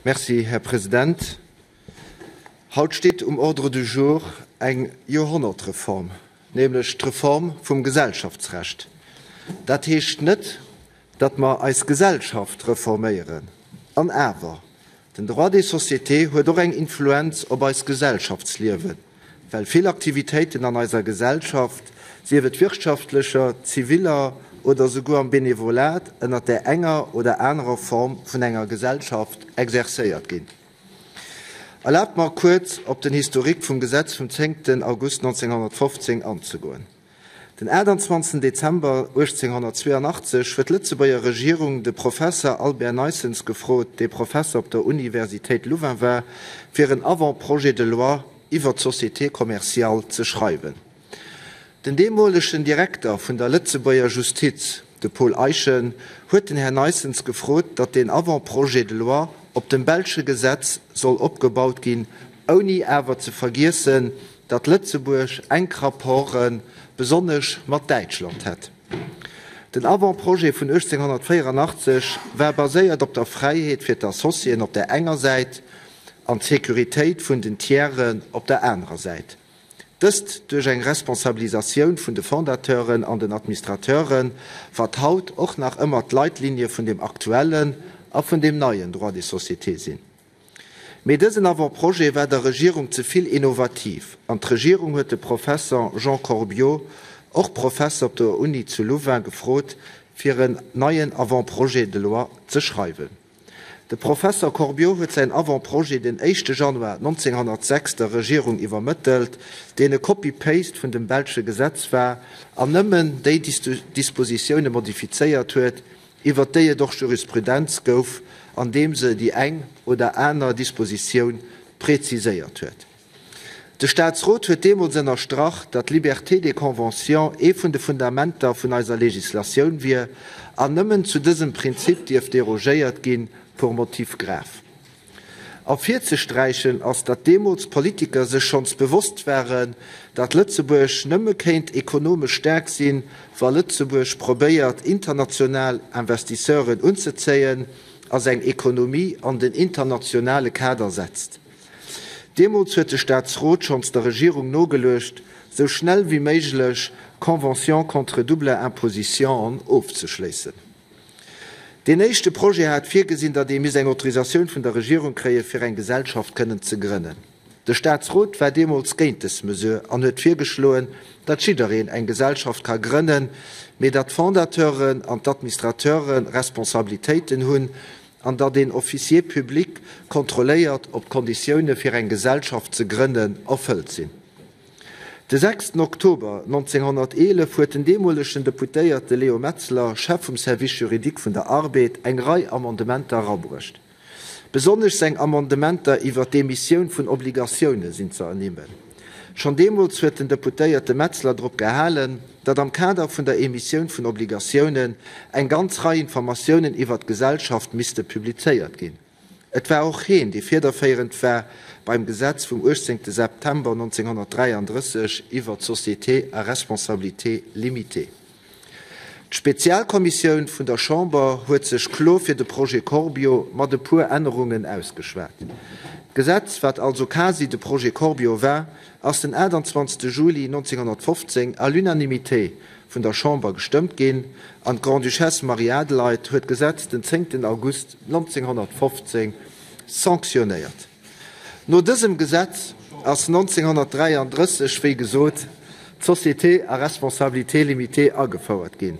Merci, Här President. Haut steet um Ordre du jour eng Joerhonnertreform, nämlech d'Reform vum Gesellschaftsrecht. Dat heescht net, datt mer eis Gesellschaft reforméieren. An awer, den Droit des sociétés huet och eng Influenz op eist Gesellschaftsliewen, well vill Aktivitéiten an eiser Gesellschaft, sief et wirtschaftlecher, ziviller oder souguer am Benevolat, ënnert där enger oder anerer Form vun enger Gesellschaft exercéiert ginn. Erlaabt mer kuerz op den Historique vum Gesetz vum 10 August 1915 anzegoen. Den 28 Dezember 1882 huet d'Lëtzebuerger Regierung de Professer Albert Neissens gefrot, dee Professer op der Universitéit Louvain war, fir en Avant-projet de loi iwwer d'Société commerciale ze schreiwen. Den deemolegen Direkter vun der Lëtzebuerger Justiz, de Paul Eyschen, huet den Här Neissens gefrot, datt deen Avant-projet de loi op dem belsche Gesetz soll opgebaut ginn, ouni awer ze vergiessen, datt Lëtzebuerg enk Rapporte besonnesch mat Däitschland hätt. Den Avant-projet vun 1884 war baséiert op der Fräiheet fir d'Associéen op där enger Säit an d'Sécuritéit vun den Tieren op der anerer Säit. Dëst duerch eng Responsabilisatioun vun de Fondateuren an den Administrateuren, wat haut och nach ëmmer d'Leitlinie vun dem aktuellen a vun deem neien Droit des sociétés sinn. Mee dësen Avant-projet war der Regierung ze vill innovativ an d'Regierung huet de Professer Jean Corbiot, och Professer op der Uni zu Louvain, gefrot, fir en neien Avant-projet de loi ze schreiwen. De Professer Corbiot huet säin Avant-projet den éischte Januar 1906 der Regierung iwwermëttelt, deen e Copy-paste vun dem belsche Gesetz war an nëmmen déi Dispositioune modifizéiert huet, iwwert déi et och Jurisprudenz gouf, andeem se déi eng oder aner Dispositioun preziséiert huet. De Statsrot huet deemools ënnerstrach, datt d'Liberté des conventions ee vun de Fundamenter vun eiser Législatioun wier an nëmmen zu dësem Prinzip dierf derogéiert ginn pour motif grave. Ervirzesträichen ass, datt deemools d'Politiker sech schonns bewosst waren, datt Lëtzebuerg nëmme kéint ekonomesch staark sinn, wa Lëtzebuerg probéiert international Investisseuren unzezéien a seng Ekonomie an den internationale Kader setzt. Deemools huet de Staatsrot schonns der Regierung nogeluecht, sou schnell wéi méiglech d'Convention contre double imposition ofzeschléissen. Deen éischte Projet hat virgesinn, datt ee misst eng Autorisatioun vun der Regierung kréien, fir eng Gesellschaft kënnen ze grënnen. De Staatsrot war deemools géint dës Mesure an huet virgeschloen, datt jiddereen eng Gesellschaft ka grënnen, mee datt d'Fondateuren an d'Administrateure Responsabilitéiten hunn an datt een Officier public kontrolléiert, ob d'Konditioune fir eng Gesellschaft ze grënnen erfëllt sinn. De sechsten Oktober 1911 huet den deemolegen Deputéierte Leo Metzler, Chef vum Service juridique vun der Arbed, eng Rei Amendementer erabruecht. Besonnesch seng Amendementer iwwer d'Emissioun vun Obligatioune sinn ze ernimmen. Schonn deemools huet den Deputéierte Metzler drop gehalen, datt am Kader vun der Emissioun vun Obligatiounen eng ganz Rei Informatiounen iwwer d'Gesellschaft misste publizéiert ginn. Et war och heen, dee fiederféierend war beim Gesetz vum 18 September 1933 iwwer d'Sociétés à responsabilité limitée. D'Spezialkommissioun vun der Chamber huet sech kloer fir de Projet Corbio mat e puer Ännerungen ausgeschwat. D'Gesetz, wat also quasi de Projet Corbio war, ass den 28 Juli 1915 à l'unanimité vun der Chamber gestëmmt ginn an d'Grande-Duchesse Marie-Adelaide huet d'Gesetz den 10 August 1915 sanctionnéiert. No dësem Gesetz ass 1933, wéi gesot, d'Société à responsabilité limitée agefouert ginn.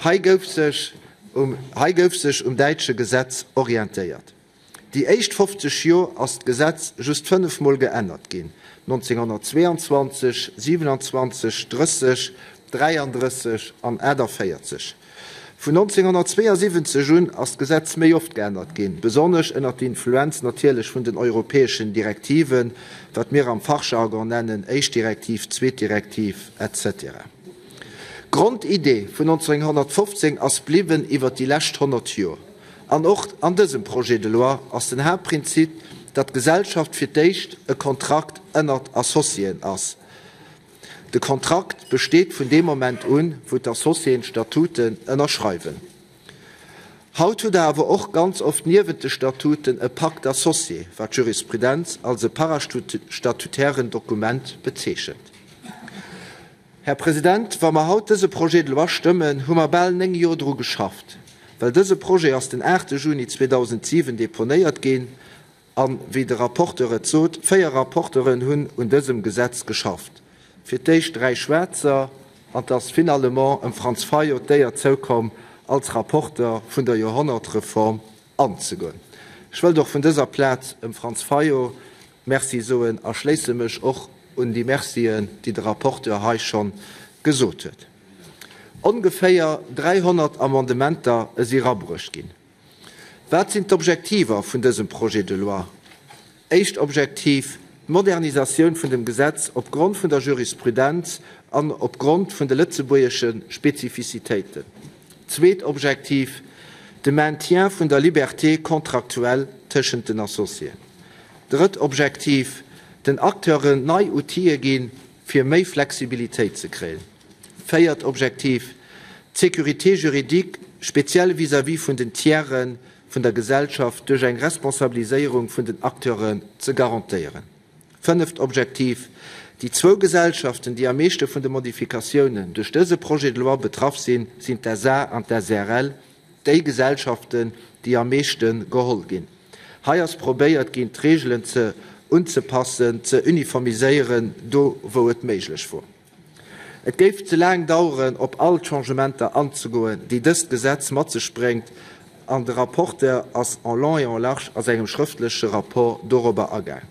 Hei gouf sech um hei gouf sech um däitsche Gesetz orientéiert. Déi éischt 50 Jor ass d'Gesetz just 5 Mol geännert ginn, 1922, 27, 30, 33 an 48. Vun 1972 un ass d'Gesetz méi oft geännert ginn, besonnesch ënnert d'Influenz natierlech vun den europäeschen Direktiven, wat mir am Fachjargon nennen éischt Direktiv, zweet Direktiv, etc. D'Grondidee vun 1915 ass bliwwen iwwert déi lescht 100 Jor. An och an dësem Projet de loi ass den Haaptprinzip, datt d'Gesellschaft fir d'éischt e Kontrakt ënnert Associéen ass. De Kontrakt besteet vun deem Moment un, wou d'Associéen d'Statuten ënnerschreiwen. Haut hutt Der awer och ganz oft niewent de Statuten e Pacte d'associés, wat d'Jurisprudenz als e parastatutairen Dokument bezeechent. Här President, wa mer haut dëse Projet de loi stëmmen, hu mer bal néng Jor dru geschafft, well dëse Projet ass den 8 Juni 2007 deponéiert ginn an, wéi de Rapporteur et sot, véier Rapporteuren hunn un dësem Gesetz geschafft, fir d'éischt dräi Schwaarzer, an 't ass finalement em Franz Fayot d'Éier zoukomm, als Rapporteur vun der Joerhonnertreform anzegoen. Ech wëllt och vun dëser Plaz em Franz Fayot Merci soen a schléisse mech och un déi Mercien, déi de Rapporteur hei scho gesot huet. Ongeféier 300 Amendementer si erabruecht ginn. Wat sinn d'Objektiver vun dësem Projet de loi? Éischt Objektiv, d'Modernisatioun vun dem Gesetz opgrond vun der Jurisprudenz an opgrond vun de lëtzebuergesche Spezifizitéiten. Zweet Objektiv, de Maintien vun der Liberté contractuelle tëschent den Associéen. Drëtt Objektiv, den Acteuren nei Outile ginn, fir méi Flexibilitéit ze kréien. Véiert Objektiv, d'Sécurité juridique, speziell vis-à-vis vun den Tiere vun der Gesellschaft, duerch eng Responsabiliséierung vun den Acteuren ze garantéieren. Fënneft Objektiv, Déi zwou Gesellschaften, déi am meeschte vun de Modifikatiounen duerch dëse Projet de loi betraff sinn, sinn d'SA an d'SRL, déi Gesellschaften, déi am meeschte geholl ginn. Hei ass probéiert ginn, d'Regelen ze unzepassen, ze uniformiséieren, do wou et méiglech wor. Et géif ze laang daueren, op all d'Changementer anzegoen, déi dëst Gesetz mat sech bréngt, an de Rapporteur ass en long et en large a sengem schrëftleche Rapport dorobber agaang.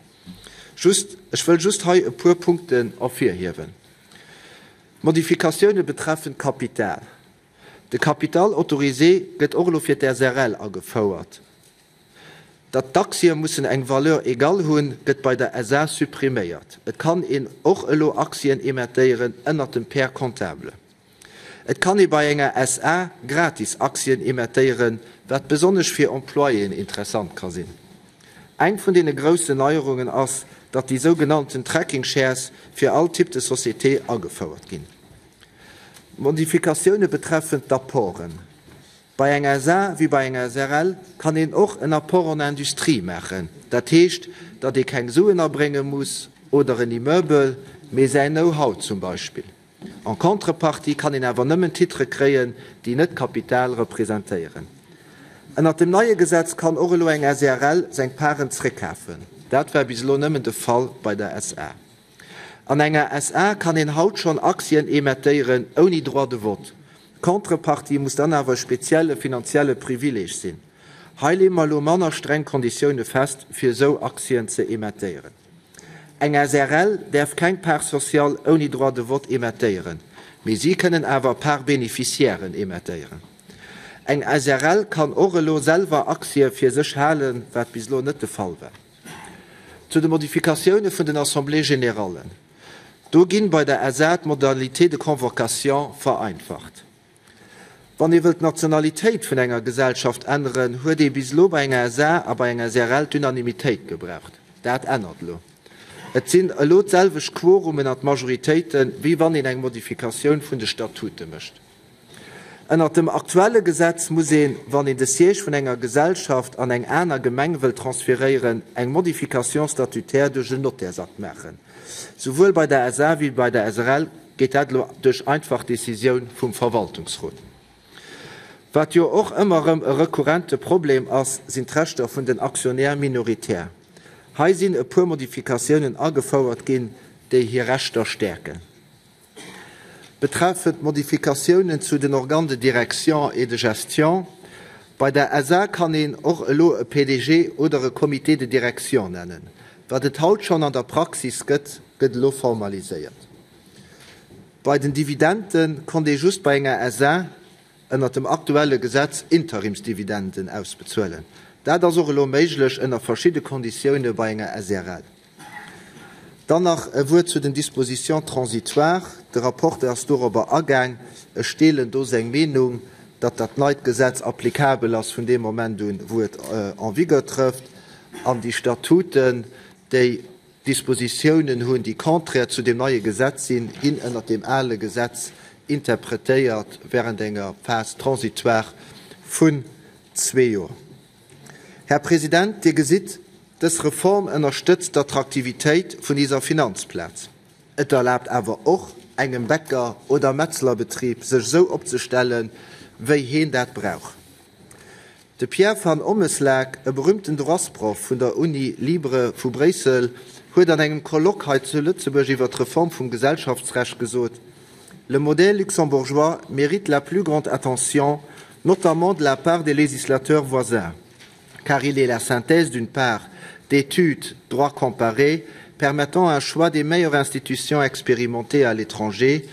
Just, ech wëll just hei e puer Punkten ervirhiewen. D'Modifikatioune betreffend d'Kapital. De Capital autorisé gëtt och elo fir d'SRL agefouert. Datt d'Aktië mussen eng Valeur égale hunn, gëtt bei der SA suppriméiert. Et kann een och elo Aktien emettéieren ënnert dem Pair comptable. Et kann ee bei enger SA gratis Aktien emettéieren, wat besonnesch fir Employéen interessant ka sinn. Eng vun deene groussen Neierungen ass, datt déi sougenannten Tracking Shares fir all Type de Société agefouert ginn. Modifikatioune betreffend d'Apporten. Bei enger SA wéi bei enger SRL kann een och en Apport en industrie maachen. Dat heescht, datt ee keng Suen abrénge muss oder en Immeuble, mee säin Know-how zum Beispill. En contrepartie kann een awer nëmmen Titre kréien, déi net Kapital representéieren. Ënnert dem neie Gesetz kann och elo eng SRL seng Paren zréckkafen. Dat war bis elo nëmmen de Fall bei der SA. An enger SA kann een haut schonn Aktien emettéieren ouni Droit de vote. D'Contrepartie muss dann awer e spezielle finanzielle Privileeg sinn. Hei leeë mer elo manner streng Konditioune fest, fir esou Aktien ze emettéieren. Eng SRL däerf keng Part sociale ouni Droit de vote emettéieren, mee si kënnen awer Part-bénéficiairen emettéieren. Eng SRL kann och elo selwer Aktie fir sech halen, wat bis elo net de Fall war. Zu de Modifikatioune vun den Assemblées générallen, Do ginn bei der SA d'Modalités de convocation vereinfacht. Wann ee wëllt d'Nationalitéit vun enger Gesellschaft änneren, huet ee bis elo bei enger SA a bei enger SRL d'Unanimitéit gebraucht. Dat ännert elo. Et sinn elo d'selwecht Quorumen an d'Majoritéiten, wéi wann een eng Modifikatioun vun de Statute mécht. Ënnert dem aktuelle Gesetz muss een, wann een de Siège vun enger Gesellschaft an eng aner Gemeng wëll transferéieren, eng Modification statutaire duerch en Nottärsakt maachen. Souwuel bei der SA wéi bei der SRL geet dat elo duerch einfach Decisioun vum Verwaltungsrot. Wat jo och ëmmer erëm e rekurrente Problem ass, sinn d'Rechter vun den Actionnaires minoritaires. Hei sinn e puer Modifikatiounen agefouert ginn, déi hir Rechter stäerken. Betreffend d'Modifikatiounen zu den Organes de direction et de gestion, Bei der SA kann een och elo e PDG oder e Comité de direction nennen. Wat et haut schonn an der Praxis gëtt, gëtt elo formaliséiert. Bei den Dividende konnt ee just bei enger SA ënnert dem aktuelle Gesetz Interimsdividenden ausbezuelen. Dat ass och elo méiglech ënner verschidde Konditioune bei enger SRL. Dann nach e Wuert zu den Dispositions transitoires. De Rapporteur ass dorobber agaang. Ech deelen do seng Meenung, datt dat neit Gesetz applicabel ass vun deem Moment un, wou et en vigueur trëfft, an déi Statuten, déi Dispositiounen hunn, déi contraire zu deem neie Gesetz sinn, ginn ënnert deem ale Gesetz interpretéiert während enger Phase transitoire vun. zwee Joer. Här President, Dir gesitt, dës Reform ënnerstëtzt d'Attraktivitéit vun iser Finanzplaz. Et erlaabt awer och engem Bäcker oder Metzlerbetrib, sech esou opzestellen, wéi heen dat brauch. De Pierre van Ommeslaeck, e berühmten Droitsproff vun der Uni Libre vu Bréissel, huet an engem Colloque hei zu Lëtzebuerg iwwer d'Reform vum Gesellschaftsrecht gesot, Le modèle luxembourgeois mérite la plus grande attention, notamment de la part des législateurs voisins, car il est la synthèse d'une part d'études droit comparé permettant un choix des meilleures institutions expérimentées à l'étranger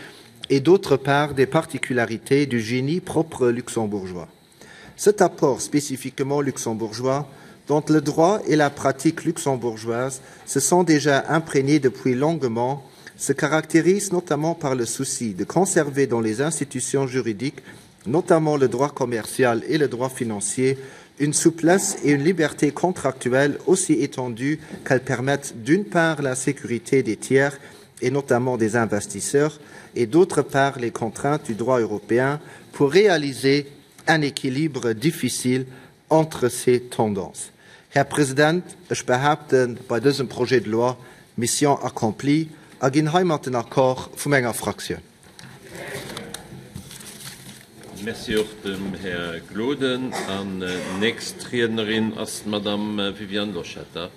et d'autre part des particularités du génie propre luxembourgeois. Cet apport spécifiquement luxembourgeois, dont le droit et la pratique luxembourgeoise se sont déjà imprégnés depuis longuement, se caractérise notamment par le souci de conserver dans les institutions juridiques, notamment le droit commercial et le droit financier, une souplesse et une liberté contractuelle aussi étendue qu'elles permettent d'une part la sécurité des tiers et notamment des investisseurs et d'autre part les contraintes du droit européen pour réaliser un équilibre difficile entre ces tendances. Här President, ech behaapten, bei dësem Projet de loi, Mission accomplie, a ginn heimat den Accord vu menger Fraktioun. Merci och dem Här Gloden. An nächst Riednerin ass d'Madame Viviane Loschetter.